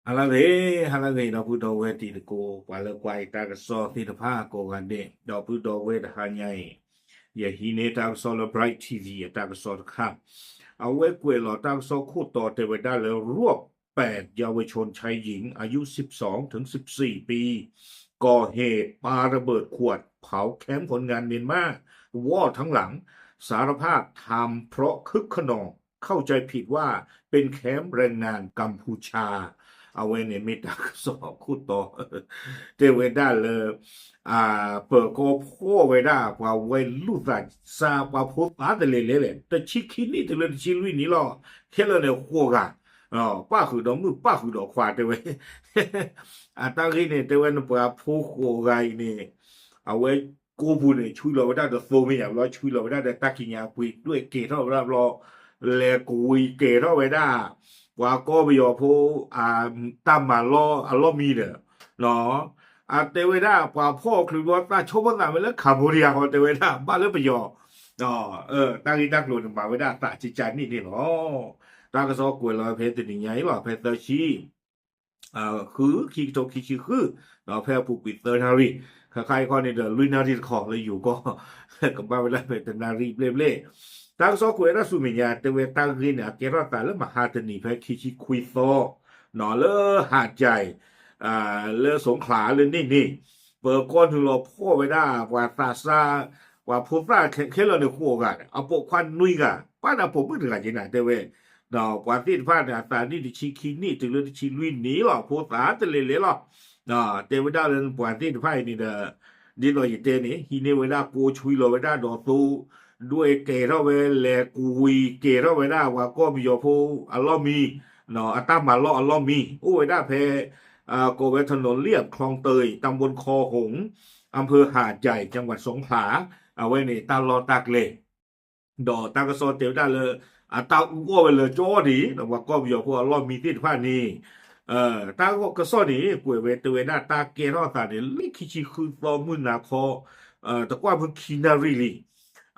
ဟါလၢအဂ့ၤ, ဟါလၢအဂ့ၤ ဒီပုၢ်ဒီဝဲၢ်တံၤသကိး ပှၤလၢကွၢ်အံၤတၢ်ကစီၣ်သ့ၣ်တဖၣ်ကိးဂၤဒဲး, ဒီပုၢ်ဒီဝဲၢ်တဟါညါအံၤ, ယဟံးန့ၢ်တၢ်ကစီၣ်လၢ Bright T V အတၢ်ကစီၣ်တခါ, အဝဲကွဲးလီၤတၢ်ကစီၣ်ခိၣ်တီတဲဝဲဒၣ်လၢ รวบแปดเยาวชนชายหญิงอายุสิบสองถึงสิบสี่ปี ก่อเหตุปาระเบิดขวดเผาแคมป์คนงานเมียนมา วอดทั้งหลัง สารภาพทำเพราะคึกขนอง เข้าใจผิดว่าเป็นแคมป์แรงงานกัมพูชา အဝဲန့ၣ်မ့ၢ်တၢ်ကစီၣ်ခိၣ်တီ တဲဝဲဒၣ်လၢ ပၢၤကီၢ်ဖီၣ်ဝဲဒၣ် ပှၤဝဲလူၢ်သးစၢ် ပှၤဖိသၣ်တလဲၤလဲၤလဲၣ် တဆံခံနံၣ်တုၤလၢတဆံလွံၢ်နံၣ်လီၤ. ခဲလၢာ်န့ၣ်ဃိးဂၤ, ပၣ်ဃုာ်ဒီးမုၣ်ပၣ်ဃုာ်ဒီးခွါတဲဝဲ အတၢ်ဂ့ၢ်န့ၣ် တဲဝဲနပှၤဖိဃိးဂၤအံၤန့ၣ် အဝဲကိးပူၤန့ၣ် ဆွံလီၤဝဲဒၣ်ဒီးသိမ့ၢ်ယၤဘျီ ဆွံလီၤဝဲဒၣ်ဒီးတၢ်ကံးညာ်ပှ့ၤဒွဲၣ်ကဲထီၣ်ဝဲဒၣ်ဘျီ လဲၤကွံာ်ကဲထီၣ်ဝဲဒၣ် ပှၤကီၢ်ပယီၤဖိ တၢ်မၤလီၢ်အလီၢ်မံဒီး အတဲဝဲဒၣ်ပှၤဖီၣ်ချုးဘျီသးဆိကမိၣ်သးမ့ၢ်လၢ Cambodia ဃီတဲဝဲဒၣ်ဘၣ်လၢပယီၤ တၢ်ဂ့ၢ်တၢ်ကျိၤန့ၣ်မၤဝဲဒၣ်အသးကကန့ၣ်န့ၣ်လီၤ. တၢ်ကစီၣ်ကွဲးလီၤဖဲတနံၤညါအံၤလီၤ ဖဲသၢဆံ ဃု ခံကထိခံဆံဃု ဒီးဖဲအပူၤကွံာ်သၢနၣ်ရံၣ် ခါခါအံၤခီန့ၣ်ဒီးလွံၢ်နၣ်ရံၣ်တခီလၢယိၤကီၢ် ကဘၣ်ဝဲဒၣ်ဖဲတနၣ်ရံၣ်ဘျဲၣ်ဘျဲၣ် တၢ်ကစီၣ်ကွဲးဝဲဒၣ်ဆူမဲာ်ညါ တဲဝဲတၢ်ဂ့ၢ်န့ၣ် အကဲထီၣ်သးလၢမဟါတနံၤဖဲခံဆံခွံသီ လၢဟးကၠဲး လၢစိၤချးလၢန့ၣ်န့ၣ် ပၢၤကီၢ်နုာ်လီၤဖီၣ်ဝဲဒၣ် ပှၤသးစၢ် ပှၤဖိသၣ်ခဲလၢာ်န့ၣ်ဃိးဂၤန့ၣ် အပိာ်ခွါနွံဂၤ ပၣ်န့ၣ်အပိာ်မုၣ်တဂၤက့ၤနၤတဲဝဲ ပှၤသ့ၣ်တဖၣ်န့ၣ် အသးနံၣ်တဆံခံနံၣ်တုၤလၢတဆံလွံၢ်နံၣ်လီၤ ဖိသၣ်တလဲၤလဲၤလီၤ. တဲဝဲဒၣ်လၢပှၤသ့ၣ်တဖၣ်အံၤန့ၣ်ဒီး ဒ်သိးယတဲန့ၣ် ဟံးန့ၢ်ဝဲဒၣ်ကိးဆွံလီၤဝဲဒၣ်ဒီးသိ ဒွဲၣ်ကဲထီၣ်ဝဲ လဲၤကွံာ်ကဲထီၣ်ဝဲဒၣ်ပှၤကီၢ်ပယီၤဖိအလီၢ်မံ အတၢ်မၤလီၢ်အလီၢ်မံ အိၣ်ဝဲဒၣ်ဖဲ ကိးဝဲ ถนนเลียบคลองเตย ตำบลคอหงส์ อำเภอหาดใหญ่ จังหวัดสงขลา အဝဲန့ၣ်တၢ်လီၢ်တၢ်ကျဲ ဒီးတၢ်ကစီၣ်တဲဝဲဒၣ်လၢ အတၢ်အူအီၣ်ဝဲလၢကၠီဒံး ဒီးပှၤကီၢ်ပယီၤဖိအလီၢ်မံသ့ၣ်တဖၣ်န့ၣ် တၢ်ကစီၣ်န့ၣ် ကွဲးဝဲတဲဝဲဒၣ်တၢ်ကဲထီၣ်သးန့ၣ် လၢခံဆံဃုသီမုၢ်နၤခီ တကွၢ်မုၢ်ခံနၣ်ရံၣ်လံ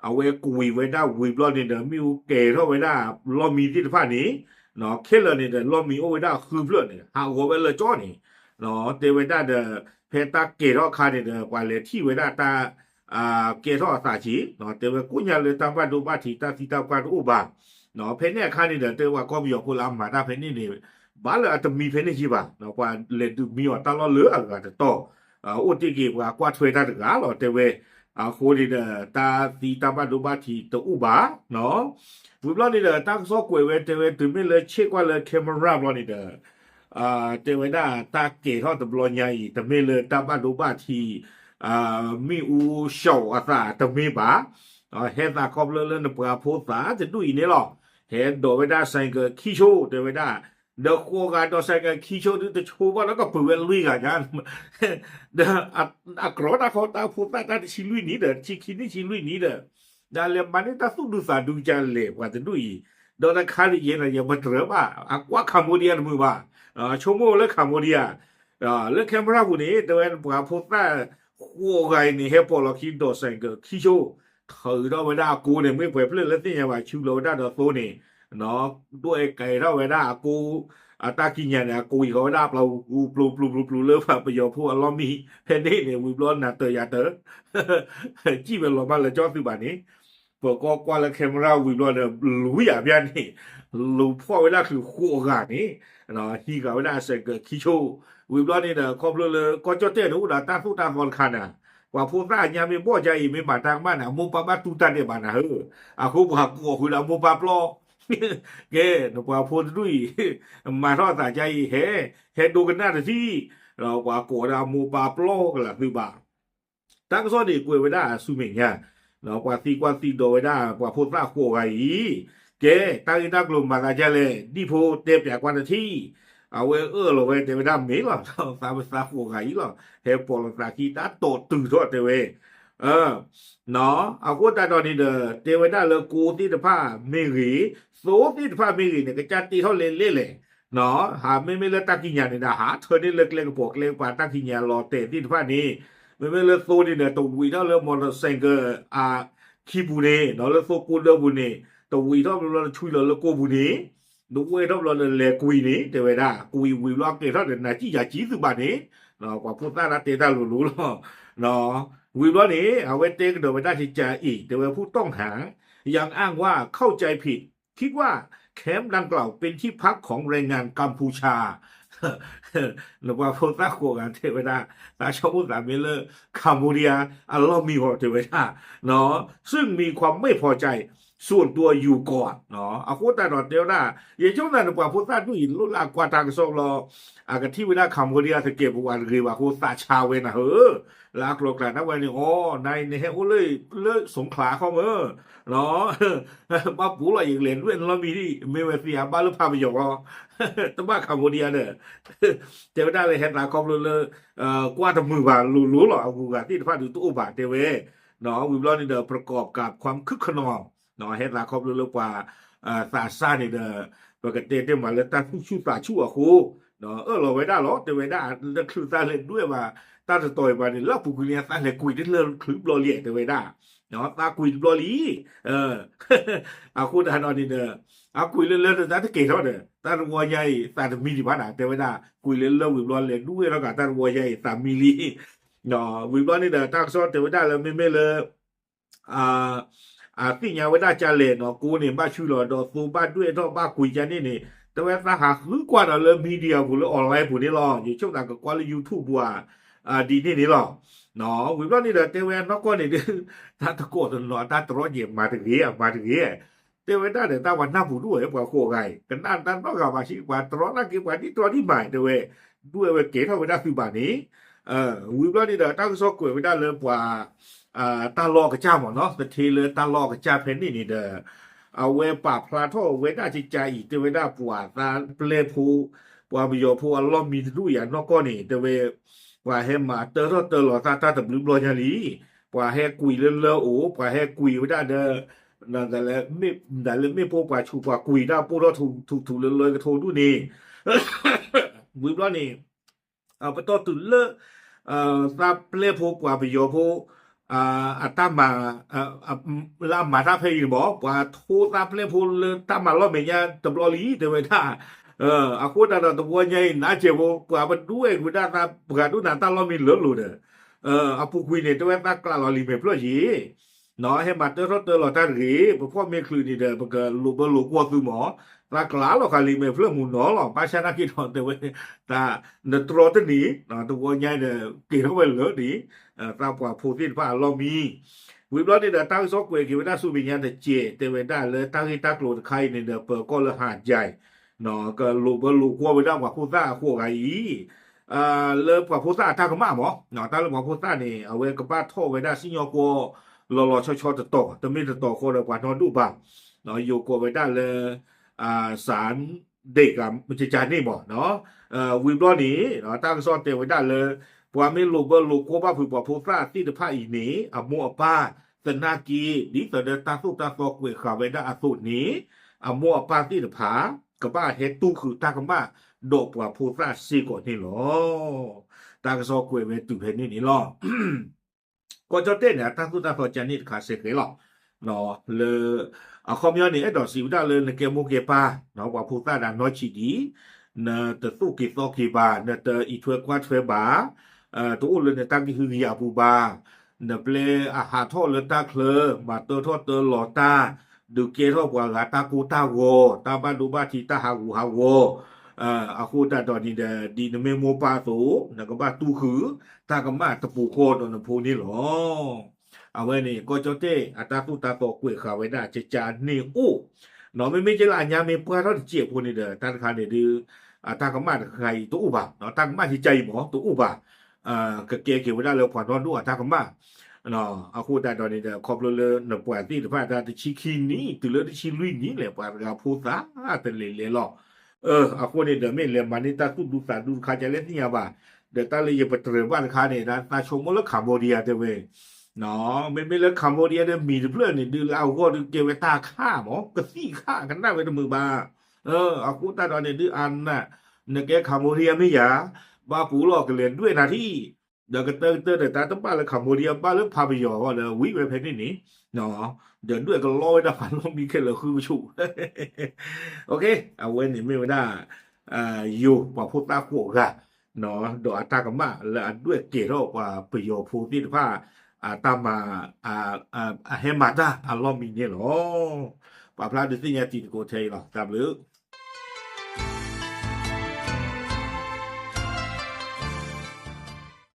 အဝဲကွံာ်ဝဲဒၣ်ဝံၤဘျီန့ၣ်ဒီး မ့ၣ်အူကဲထီၣ်ဝဲဒၣ်လီၢ်မံသ့ၣ်တဖၣ်န့ၣ် ခဲလၢာ်န့ၣ်ဒီး လီၢ်မံအိၣ်ဝဲဒၣ်ဃုဖျၢၣ်န့ၣ် ဟးဂီၤဝဲလၢကၠီန့ၣ် တဲဝဲဒၣ်ဒီး ဖဲတၢ်ကဲထီၣ်အခါန့ၣ်ဒီး ပှၤလဲၤထံၣ်ဝဲဒၣ်တၢ် ကဲထီၣ်အသးက့ၤ တဲဝဲကိးညါလၢတၢ်ဘၣ်ဒိဘၣ်ထံးတၢ်သံတၢ်ပှၢ်တအိၣ်ဘၣ် ဖဲန့ၣ်အခါန့ၣ်ဒီး တဲဝဲပှၤကီၢ်ပယီၤဖိလၢအမၤတၢ်ဖဲန့ၣ်န့ၣ် ဘၣ်လၢအတမံဖဲန့ၣ်က့ၤဘၣ် ပှၤလဲၤဒုးမံအီၤတၢ်လီၢ်လၢအဂၤတတီၤ အိၣ်တ့ၢ်က့ၤပှၤကွၢ်ထွဲတၢ်တဂၤလီၤ တဲဝဲ အဃိန့ၣ်ဒီး တၢ်သံတၢ်ဘၣ်ဒိဘၣ်ထံးတအိၣ်ဘၣ် ဝံၤဘျီန့ၣ်ဒီး တၢ်ကစီၣ်ကွဲးဝဲတဲဝဲတုၤမ့ၢ်လၢဆ့ၣ်ကွၢ်လၢ camera ဘျီန့ၣ်ဒီး တဲဝဲဒၣ်တၢ်ကဲထီၣ်တဘျီညါအံၤ တမ့ၢ်လၢတၢ်ဘၣ်ဒိဘၣ်ထံး မ့ၣ်အူဆှီအသးတမ့ၢ်ဘၣ် ဟဲသးခီဖျိလၢနပှၤဖိသၣ်တဒူၣ်အံၤန့ၣ်လီၤ ဟဲဒိးဝဲဒၣ် ဆိုင်ကယ် ခံဆိ တဲဝဲဒၣ် ဒီးဃိးဂၤဒိး ဆိုင်ကယ် ခံဆိ ဒုးတဆိဘၣ်ဒီးကပုာ်ဝဲလွံၢ်ဂၤညါ ဒီးအကြၢးတၢ်ခီတၢ်ဖိသၣ်တၢ်တဆံလွံၢ်နံၣ်ဒီး တဆံခံနံၣ်ဆံလွံၢ်နံၣ်ဒီး ဒ်လဲၣ်မၤန့ၢ်တၢ်သူၣ်ဒူသးဒူကလဲၣ် ပှၤတဒူၣ်အံၤ ဒီးတခါဒ်ယဲန့ၣ် ယပတြၢၤဘၣ် အကွၢ် Cambodia တမုာ်ဘၣ် ဆိကမိၣ်လၢ Cambodia လၢ camera ပူၤန့ၣ် တဲဝဲပှၤဖိသၣ်ဃိးဂၤအံၤန့ၣ် ဟဲပိာ်လီၤခံဒီး ဆိုင်ကယ် ခံဆိ ထုးထီၣ်ဝဲဒၣ်အကိန့ၣ် မ့ၢ်ပှဲၤဖျၢၣ်လၢသ့ၣ်ညါဘၣ် ဆူလီၤဝဲဒၣ်ဒီးသိန့ၣ် ဒွဲၣ်ကဲထီၣ်ဝဲဒၣ်အကိ အတၢ်ကံးညာ်န့ၣ် အကိအံၤဃီဝဲဒၣ် ပျီပျီပျီပျီလၢပှၤပယီၤဖိအလီၢ်မံ ဖဲန့ၣ်န့ၣ် ဝံၤဘျီနၤတၢၤယၤတၢၤ စံၣ်ဝဲလီၤမၢ်လၢကၠီသုးဘၣ်န့ၣ် ပၢၤကီၢ်ကွၢ်လၢ camera ဝံၤဘျီဒီး လူၤယၤဘၣ်န့ၣ် လူၤဖီၣ်ဝဲဒၣ်ချုးဃိးဂၤန့ၣ် ဟံးဃာ်ဝဲဒၣ် ဆိုင်ကယ် ခံဆိ ဝံၤဘျီန့ၣ်ဒီး ခီဖျိလၢကီၢ်ကၠီၣ်တဲၣ်န့ၣ် အိၣ်ဒီးတၢ်သိၣ်တၢ်သီတခါနၤ ပှၤဖိသၣ်အညါမ့ၢ်ဘီၣ်ကါအံၤ မ့ၢ်မၤတၢ်ကမၣ်န့ၣ် အမိၢ်ပၢ်ဘၣ်တူၢ်တၢ်ဒဲးဘးနၤဧၢ အဃိပှၤကိးဃုာ်ဒီးအမိၢ်ပၢ်ပျီ ကဲ နပှၤဖိတဒူၣ်အံၤ မၤထီၣ်အသးကါအံၤ ဟဲ ဟဲဒိကနၣ်တထံၣ် ဒီးပှၤကိးဒီးအမိၢ်ပၢ်ပျီကလာ်သုဘၣ် တၢ်ကစီၣ်န့ၣ်ကွဲးဝဲဒၣ်ဆူမဲာ်ညါ ဒီးပှၤသံကွၢ်သံဒိးဝဲဒၣ် ပှၤဖိသၣ်ဃိးဂၤအံၤ ကဲ တၢ်ဂ့ၢ်တၢ်ကျိၤမၤသးဒ်လဲၣ် ဒ်ဖိတဲပၠးကွၢ်တထံၣ် အဝဲအၢၣ်လီၤဝဲတဲဝဲဒၣ်မ့ၢ်လီၤ သးပသးဃိးဂၤအံၤလီၤ ဟဲပိာ်လီၤသးခံတၢ်တိာ်တုၤထီၣ်တဲဝဲ အဃိသတးဒီးန့ၣ်ဒီး တဲဝဲဒၣ်လၢကိသ့ၣ်တဖၣ်မ့ၢ်ဂ့ၤ သိသ့ၣ်တဖၣ်မ့ၢ်ဂ့ၤန့ၣ် ကစၢ်တ့ထီၣ်လဲၤလဲၣ်လဲၣ် ဟးမ့မ့ၢ်လၢတၢ်ကံးညာ်န့ၣ်ဒီး ဟးထၢန့ၢ်လၢကျဲကပီၤကျဲကပၤတၢ်ကံးညာ်လီၤတဲာ်သ့ၣ်တဖၣ်န့ၣ် မ့မ့ၢ်လၢသိန့ၣ်ဒီး တဝံးထီၣ်လၢ motorcycle အခံပူၤန့ၣ် ဒီးလၢသိကိးဒၢပူၤန့ၣ် တဝံးထီၣ်ဘျီဘျီတဆွံလီၤလၢကိးပူၤန့ၣ် ဒဝဲၢ်ထီၣ်ဘျီဒီးလဲၤကွံာ်န့ၣ် တဲဝဲဒၣ် ကွံာ်ဝံၤဘျီကဲထီၣ်ဒီးနၤစံၣ်ယၤစံၣ်သုဘၣ်န့ၣ် ပှၤဖိသၣ်ဒၣ်တဲတၢ်လိၤလိၤလီၤ. ဝံၤဘျီန့ၣ် အဝဲတဲကဒီးဝဲဒၣ်ကကါအံၤ တဲဝဲ ผู้ต้องหา ยังอ้างว่าเข้าใจผิด คิดว่าแคมป์ดังกล่าวเป็นที่พักของแรงงานกัมพูชา နပှၤဖိသၣ်ဃိးဂၤတဲဝဲဒၣ် သးဆိကမိၣ်သးမ့ၢ်လၢ Cambodia အလီၢ်မံၤအီၤတဲဝဲဒၣ် ซึ่งมีความไม่พอใจส่วนตัวอยู่ก่อน အဃိသတးဒီးတဲဝဲဒၣ် ယဆိကမိၣ်သးနပှၤဖိသၣ်ဒူၣ်အံၤ လိၣ်လၢအကွၢ်တၢ်ကစီၣ်လီၤ အကထံၣ်ဝဲဒၣ် Cambodia သကဲးပဝးတဂ့ၤဘၣ်အဃိ သးဆါဝဲနၤဧၢ လၢအကျိၤကျါဒၣ်ဝဲန့ၣ် အိ နအံၤနဟဲအိၣ်လၢ လၢ สงขลา ခီမၢ် ဘၣ်ပူၤလီၤ ယကလဲၤဒွဲၣ်နလီၢ်မံၤဒံး မ့ၢ်ဝဲသ့ၣ်အဘၣ်လၢဖးပယီၤလီၤ တဘၣ် Cambodia ဒီး တဲဝဲဒၣ်လၢဟဲသးခီဖျိလၢ ကွၢ်တမုာ်ဘၣ်လိၤလိၤလီၤ အဂုၤအဂၤသ့ၣ်တဖၣ်ဒုးတအိၣ်ဘၣ်တဲဝဲ ဝံၤဘျီန့ၣ်ဒီး ประกอบกับความคึกขนอง ဟဲသးခီဖျိလၢပှၤ သးစၢ်န့ၣ်ဒီး ပကတဲတဲမးလၢတၢ်သူၣ်ဆူၣ်သးဆူၣ်အဃိ အၢၣ်လီၤဝဲဒၣ်လီၤ တဲဝဲဒၣ် လၢချုးသးလဲၤဒွဲၣ်ဘၣ် တၢ်တတီၤအံၤဘၣ်န့ၣ် လၢအပူၤကွံာ်န့ၣ် သးလဲၤကွံာ်တလၢချုးဘျီလံ တဲဝဲဒၣ် သးကွံာ်တဘျီလံ အဃိသတးဒီးန့ၣ်ဒီး အကွံာ်လၢလၢဒီးတၢ်တကဲထီၣ်ဒီး တၢ်တဝီညါအံၤ သးတမံဒံးဘၣ်နၤ တဲဝဲဒၣ် ကွံာ်လၢလၢဝံၤဘျီလဲၤဒွဲၣ်ထီၣ်ကးတၢ်တဝီညါအံၤ သးမံလံ ဝံၤဘျီန့ၣ်ဒီး တၢ်ကစီၣ်တဲဝဲဒၣ်လၢမ့မ့ၢ်လၢ အသ့ၣ်ညါဝဲဒၣ်ကလဲၣ်နီၤ ကိးန့ၣ် ဘၣ်ဆူလီၤ ဒီးသိဘၣ်ဒွဲၣ်ထီၣ်ဘၣ်ကွံာ်ကန့ၣ်န့ၣ် တဲဝဲသးဟးဃုကွၢ်ဒီးလၢ media ပူၤလၢ online ပူၤန့ၣ်လီၤ ယဆိကမိၣ်သးကကွၢ်လၢ YouTube ပူၤဧါ ဒ်န့ၣ်န့ၣ်လီၤ ဝံၤဘျီန့ၣ်ဒီး တဲဝဲအနီၢ်ကီၢ်န့ၣ်ဒုး တၢ်တကိးတနီၤ တၢ်တြီယဲၢ်မၤတဂ့ၤ အမၤတဂ့ၤ တဲဝဲဒၣ်ဒီး တၢ်ပှၤနၢ်ပူၤဒိၣ်ဝဲ ပှၤဃိးဂၤအံၤ ကနၣ်တၢ်နီတဂၤဘၣ်ဆံး ပှၤတြီနာ်က့ ပှၤဒ်တြီဒ်မၤ တဲဝဲ ဒွဲၣ်ဝဲကဲထီၣ်ဝဲဒၣ်သုဘၣ်န့ၣ် ဝံၤဘျီန့ၣ်ဒီး တၢ်ကစီၣ်ကွဲးဝဲဒၣ်လၢပှၤ တၢ်လီၢ်ကစၢ်မ့ၢ်နီၤ သထ့လၢတၢ်လီၢ်ကစၢ်ဖဲန့ၣ်န့ၣ်ဒီး အဝဲပာ်ဖျါထီၣ်ဝဲဒၣ်ကကါအံၤ တဲဝဲဒၣ်ပှၤသးပျဲၢ်ဖိ ပှၤပယီၤဖိအလီၢ်မံတဒူၣ်အံၤအနီၢ်ကီၢ်န့ၣ် တဲဝဲ ပှၤဟဲမၤတၢထီၣ်တၢလီၤသးတၢ်တဘျုးဘျီညါလံ ပှၤဟဲကွံာ်လၢလၢအိၣ် ပှၤဟဲကွံာ်ဝဲဒၣ်ဒီး ဒ်လၢမ့ၣ်ပိၢ်ပှၤဆူးပှၤကွံာ်တၢ်ပိၢ်ထီၣ်ထူးထူးလၢလၢကထိဒူၣ်န့ၣ် ဝံၤဘျီန့ၣ် ပတီၢ်တုၤလၢ သးပျဲၢ်ဖိပှၤပယီၤဖိ အတၢ်မၤ လၢအမၤတၢ်ဖဲအံၤန့ၣ်မ့ၢ် ပှၤထိသးပျဲၢ်ဖိလၢတၢ်မၤလီၢ်မဲာ်ညါတဘျီလံ တဲဝဲဒၣ် အဃိသတးဒီးတဝီညါအံၤ နးစဲးဖိ ပှၤပဒွဲၣ်ဝဲဒၣ်သးပှၤဒိၣ်နၤတၢ်လီၢ်မံလၢလိၤဒီး အပူၤကွံာ်န့ၣ် တဲဝဲသးကျးလီၤလံာ်မဲာ်ဖျၢၣ်ယံၤ ဟဲမၤတၢထီၣ်တၢလီၤတၢ်တဂ့ၤ ပဖီၣ်မ့ၢ်ချုးန့ၣ်ဒီး ပကလိာ်ဘၢလိာ်ကွီၢ်သုမ့ၢ် သးကျးလီၤဃာ်လံာ်မဲာ်ဖျၢၣ်မုၢ်နီၤလီၤ ဘၣ်ဆၣ်နာ်က့ဒီးတဲဝဲ တၢ်နတြီတန့ၢ် တဝီညါဒီး က့ၤထီၣ်ဝဲလၢန့ၣ် သးပှၢ်ဖိသ့ၣ်တဖၣ်အလီၢ်မံ ဝံၤဘျီန့ၣ်ဒီး တၢ်ကစီၣ်ကွဲးက့ၤဝဲဒၣ်ဆူမဲာ်ညါတစဲး တဲဝဲဒၣ်လၢတၢ်ဂ့ၢ်တၢ်ကျိၤတခါအံၤန့ၣ်ဒီး ပၢၤကီၢ်လၢဟးယဲၢ် ကလိာ်ဘၢလိာ်ကွီၢ်ဝဲဒၣ်ပှၤဖိသၣ်အဃိးဂၤအံၤ လၢပှၤဖိသၣ်အတၢ်ကမၣ်မ့ၢ် တၢ်လၢပှၤဖိသၣ်န့ၣ် အဝဲကဘၣ်ထီၣ်ဝဲဒၣ်စံၣ်ညီၣ်ကွီၢ် လီၤလီၤဆီဆီတတီၤ တမ့ၢ်တတီၤဃီဒီးပှၤနီၢ်ဒိၣ်ဘၣ် ယိၤကိးဝဲဒၣ်လၢ စၣ်ဒ့ၣ်က မကကန့ၣ်မ့ၢ် ဝံၤဘျီန့ၣ် တၢ်ကစီၣ်တဲဝဲဒၣ်လၢ ပှၤမ့ၢ်လိာ်ဘၢလိာ်ကွီၢ်ဘၣ်ဖုးပှၤဖိသၣ်သ့ၣ်တဖၣ်အံၤန့ၣ် အမိၢ်အပၢ်သနာ်က့ ဒ်သိးဒီးတၢ်သိၣ်တၢ်သီကွဲးဃာ်ဝဲဒၣ်အသိးန့ၣ် အမိၢ်အပၢ်သ့ၣ်တဖၣ် ကဘၣ်ဟဲတူၢ်ဃုာ်တၢ်ကမၣ် ဒီးပှၤဖိသၣ်စ့ၢ်ကီးန့ၣ်လီၤ. တၢ်ကစီၣ်ကွဲးဝဲတုၤဖဲန့ၣ်န့ၣ်လီၤ. ကီၢ်ကၠီၣ်တဲၣ်န့ၣ် အတၢ်သိၣ်တၢ်သီကန့ၣ်တခါစဲဃဲလီၤ. လၢ အခီပညီန့ၣ် အဲၣ်ဒိးစံးဝဲဒၣ်လၢနကဲမိၢ်ကဲပၢ် ပှၤဖိသၣ်ဒၣ်နီၢ်ဆံးဒံး နတသိၣ်က့ၤသီက့ၤဘၣ် နတအံးထွဲကွၢ်ထွဲဘၣ် တအိၣ်လၢနတၢ်ကဟုကယာ်ပူၤဘၣ် နပျဲအဟးထီၣ်လၢတၢ်ချၢ မၤတၢထီၣ်တၢလီၤတၢ် ဒုးကဲထီၣ်ပှၤဂၤတၢ်ကိၢ်တၢ်ဂီၤ တၢ်ဘၣ်ဒိဘၣ်ထံး တၢ်ဟးဂူာ်ဟးဂီၤ အဃိသတးဒီးန့ၣ်ဒီး ဒ်နမ့ၢ်မိၢ်ပၢ်အသိး နကဘၣ်တူၢ်ဃုာ် တၢ်ကမၣ်တပူၤဃီဒီးနဖိန့ၣ်လီၤ. အဝဲန့ၣ် ကီၢ်ကၠီၣ်တဲၣ် အတၢ်သိၣ်တၢ်သီကွဲးဃာ်ဝဲဒၣ် ကကန့ၣ်အိၣ် မ့မ့ၢ်ကဲလၢအညါမ့ၢ်ပှၢ်ထီၣ်တစဲးဖိန့ၣ်ဒီး တၢ်တခါန့ၣ်ဒုး အတၢ်ကမၣ်တခါအံၤတအိၣ်ဘၣ် တၢ်ကမၣ်ကကအံၤမ့ၢ် တအိၣ်ဘၣ် ကကဲက့ၤဝဲဒၣ်လၢပှၤနီၢ်ဒိၣ်အတၢ်ကမၣ် အဃိသတးဒီးန့ၣ်ဒီး ခီဖျိလၢနပှၤသ့ၣ်တဖၣ်တၢ်တဆံခံနံၣ် တုၤလၢတဆံလွံၢ်နံၣ်လဲၣ် ပှၤတဂၤဖိသၣ်တလဲၤလဲၤလီၤ. အဃိန့ၣ်ဒီး မ့ၢ်လဲၤမၤန့ၢ်တၢ်သူၣ်ဒူသးဒူတခါ ကလဲၣ်သ့ၣ်ညါဘၣ်, ဒီးတၢ်လၢယပတြၢၤဘၣ်တခါန့ၣ် သးဆိကမိၣ်လၢ Cambodia တဲဝဲ, မ့မ့ၢ်လၢ Cambodia ဒီးမံၤတဖျၢၣ်န့ၣ် ဒုးလၢအဂီၢ်ဒုးကဲဝဲတၢ်ခၣ်မး ကသံၣ်ခၣ်ကနၣ်ဝဲတမုာ်ဘၣ်. အဃိသတးဒီးန့ၣ် ဒုးအနၢ် နကဲ Cambodia မ့ၢ်ယၤ ဘၣ်ပူၤလီၤကလဲၤဒွဲၣ်နၤထံၣ် ဒီးကတၢၢ်ကတၢၢ်ဒီး တၢ်တဘၣ်လၢ Cambodia ဘၣ်လၢဖးပယီၤအဂီၢ်ဒီး ဝံၤဝဲဖဲန့ၣ်န့ၣ်, ဒီးဒွဲၣ်ကလီဝဲဒၣ်ပှၤလီၢ်မံခဲလၢာ်ဃုကဆူး. အဝဲန့ၣ်မ့ၢ်ဝဲဒၣ် ယိၤပှၤဖိသၣ်ဃိးဂၤ ဒီးအတၢ်ကမၣ်လၢအဒွဲၣ်ကဲၤထီၣ်ပှၤပယီၤဖိသ့ၣ်တဖၣ် အတၢ်မၤ အဟဲမၤတၢ်အလီၢ်မံန့ၣ်လီၤ. ပာ်ဖျါဒုးသ့ၣ်ညါတံၤသကိးထဲအံၤလီၤ. တၢ်ဘျုး